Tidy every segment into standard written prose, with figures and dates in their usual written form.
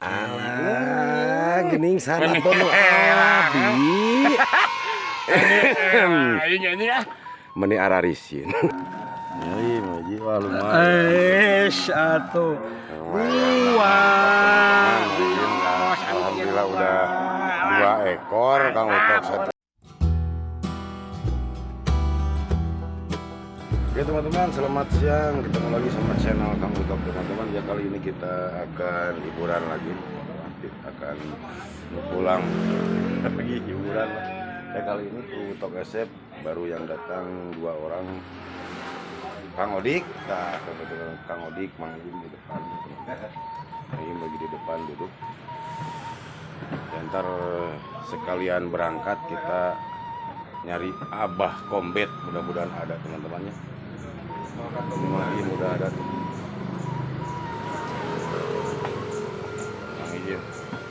Alah, gening sana penuh abi. Aing anjing ah. Meni ararisin. Ini maji wah lumayan. Eh, atuh. Dua. Alhamdulillah udah 2 ekor Kang Utok satu. Oke teman-teman, selamat siang. Ketemu lagi sama channel Kang Utok teman-teman. Ya kali ini kita akan hiburan lagi. Kita akan pulang lagi hiburan lah. Ya kali ini Utok Esep baru yang datang 2 orang. Kang Odik, nah kebetulan Kang Odik Mang Im di depan. Mang Im lagi di depan duduk. Dan ntar sekalian berangkat kita nyari Abah Kombet, mudah-mudahan ada teman-temannya. Mang Im udah ada tuh. Mang Im,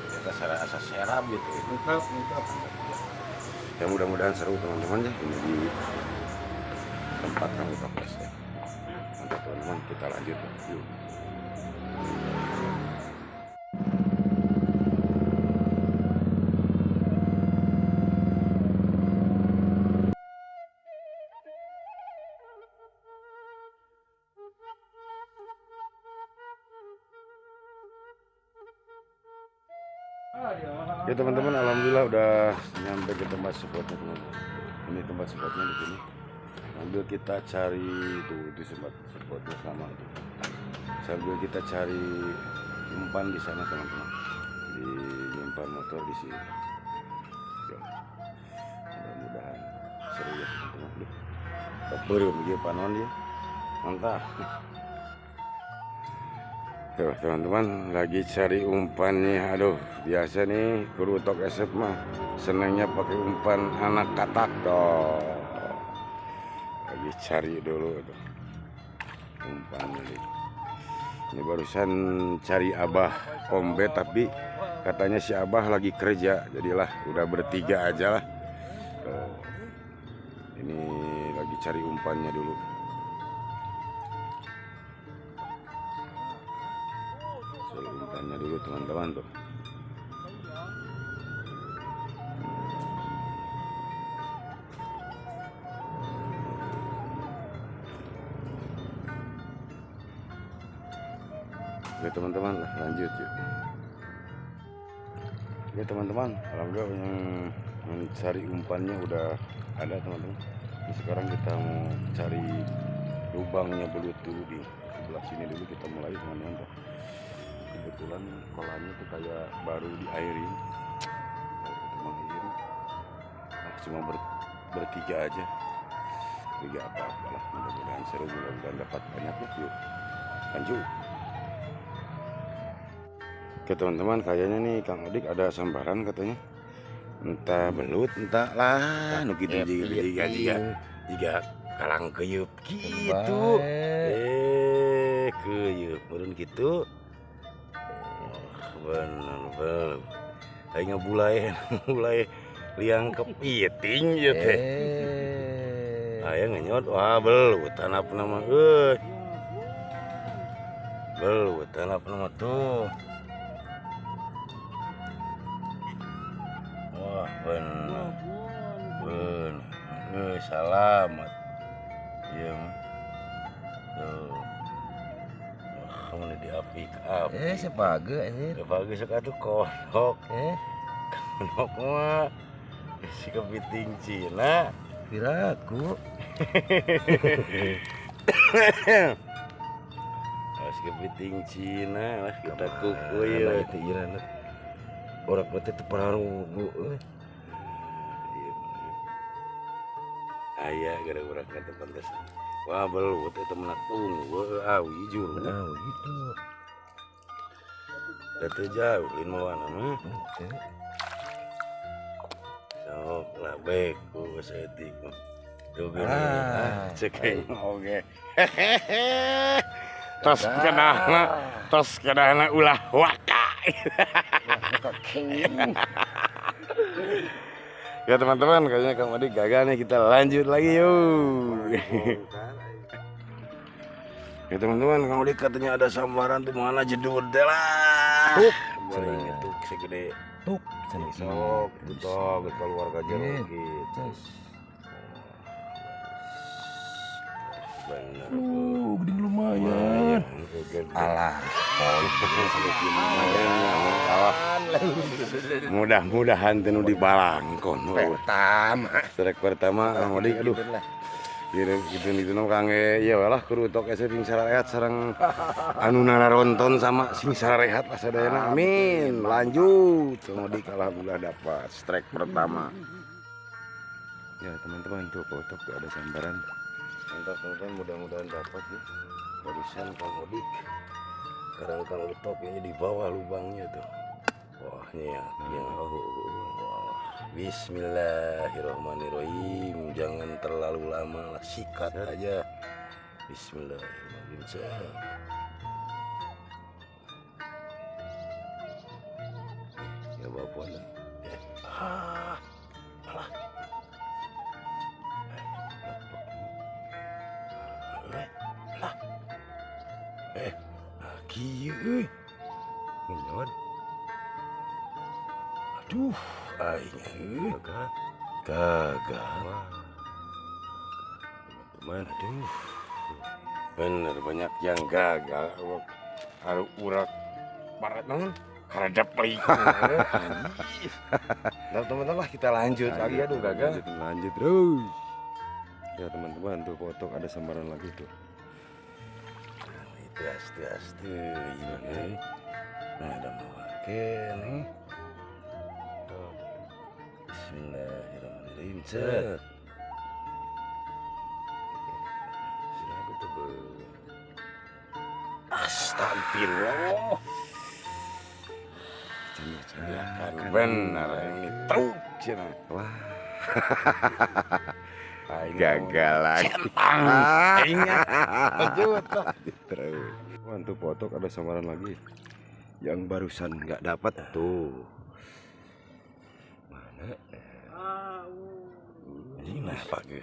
kita asa serap gitu. Mantap, mantap. Ya mudah-mudahan seru teman-teman ya, ini di tempat Kang Utok ya. Mantap teman-teman, kita lanjut yuk. Ya teman-teman, alhamdulillah udah nyampe ke tempat spotnya teman-teman. Ini tempat spotnya di sini. Sambil kita cari itu tempat spotnya sama itu. Sambil kita cari umpan di sana teman-teman. Di nyimpan motor di sini. Ya. Mudah-mudahan seru ya teman-teman. Beureum ieu panon dia. Mantap. Tuh teman-teman lagi cari umpannya. Aduh, biasa nih kru Utok Esep mah senangnya pakai umpan anak katak toh. Lagi cari dulu tuh umpannya nih. Ini barusan cari Abah Kombet tapi katanya si Abah lagi kerja, jadilah udah bertiga aja lah. Tuh. Ini lagi cari umpannya dulu. Cari umpannya dulu teman-teman tuh. Oke teman-teman, lah lanjut yuk. Oke teman-teman, alhamdulillah yang mencari umpannya udah ada teman-teman. Ini sekarang kita mau cari lubangnya belut dulu di sebelah sini dulu kita mulai teman-teman tuh. Kebetulan kolamnya tuh kayak baru diairin. Nah, cuma bertiga aja. Tiga apa-apa lah, mudah-mudahan seru, mudah-mudahan dapat banyak ya. Yuk, lanjut. Oke teman-teman, kayaknya nih Kang Odik ada sambaran katanya. Entah belut, entah lah, nu kitu jiga kalang keyeup gitu. Keyeup meureun kitu. Bener bener. Aing ngabulai, mulai liang kepiting ieu teh. Aya ngenyot, wah belut tanap nama euy. Belut tanap nama tuh. Wah bener, bener, salamat, iya mah, tuh, wah kamu di api api. Sepage ini. Sepage suka tuh kodok, kodok mah, si kepiting Cina. Piraku. Si kepiting Cina lah kita kukuy. Nah, itu iya. Orang mati itu perahu. Ayah gara-gara kata pantas. Wah belut itu menatung. Wah awi juru. Awi itu. Datu jauh lima warna mah. Sok lah beku setik mah. Tuh gini. Cek oke. Tos kedahna ulah waka. Ya teman-teman, kayaknya Kang Odik gagal nih, kita lanjut lagi yuk. Ya teman-teman, Kang Odik katanya ada sambaran tuh mana jedul deh lah. Goreng itu segede tuk cenah. Sok tuh keluarga jero gitu. Bener. Gede lumayan. Alah, mudah-mudahan teu nu dibalangkon. Pertama. Strike pertama Kang Odik aduh. Gitu itu no kangge ieu lah kudu tok ese sing sararehat sareng anu nararonton sama sing sararehat lah sadayana. Amin. Lanjut. Kang Odik alhamdulillah dapat strike pertama. Ya teman-teman tuh potok tuh ada sambaran. Mantap teman-teman, mudah-mudahan dapat ya. Barusan Kang Odik. Sekarang Kang Utok ini di bawah lubangnya tuh. Wah, ini ya. Wah. Bismillahirrahmanirrahim. Jangan terlalu lama lah, sikat aja. Bismillahirrahmanirrahim. Ya bapak lah. Ah, alah. Lah. Kieu euy. Ngenyot. Aduh, aing euy. Gagal. Teman-teman, aduh. Bener banyak yang gagal. Aru urak barat naon? Karedep pelik. Nah, teman-teman lah kita lanjut lagi aduh gagal. Lanjut terus. Ya teman-teman tuh potok ada sambaran lagi tuh. Tes ini. Nah, ada mau nih. Bismillahirrahmanirrahim. Cet. Astagfirullah. Kan benar ini truk cina. Wah. Gagal lagi. Ingat. Lanjut. Terus. Tuh potok ada sambaran lagi. Yang barusan nggak dapat tuh. Mana? Ini apa ge?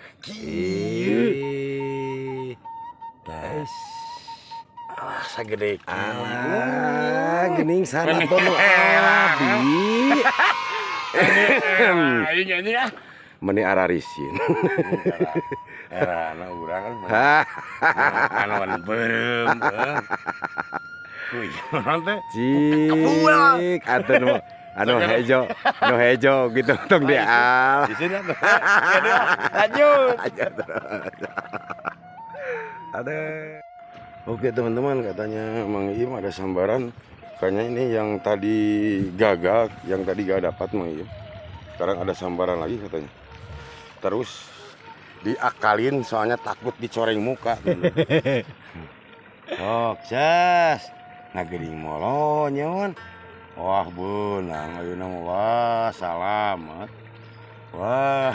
Das. Ah, sagede. Ah, gening sanaton nu abi. Aing anjing ah. Meni ararisin. Erana urang kan anuan beureum. Kuy, urang teh. Cik, atuh anu hejo gitu tong dial. Di sini atuh. Lanjut. Ada. Oke teman-teman, katanya Mang Im ada sambaran. Kayaknya ini yang tadi gagal, yang tadi gak dapat Mang Im. Sekarang ada sambaran lagi katanya. Terus diakalin soalnya takut dicoreng muka. Sukses. Nah geuning molonyon. Wah beunang ayeuna mah wah salamat. Wah.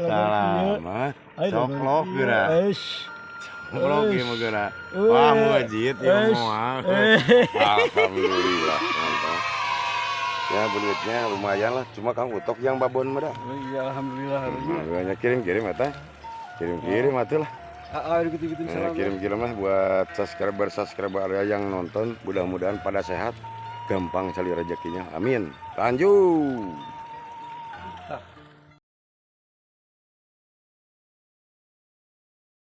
Salamat. Coklok geura. Coklok ieu mah geura. Wah mujid ieu mah. Alhamdulillah mantap. Ya duitnya lumayan lah, cuma Kang Utok yang babon mah dah. Iya alhamdulillah. Banyak kirim-kirim atah. Kirim-kirim atuh lah. Kirim-kirim lah buat subscriber yang nonton, mudah-mudahan pada sehat, gampang cari rezekinya. Amin. Lanjut.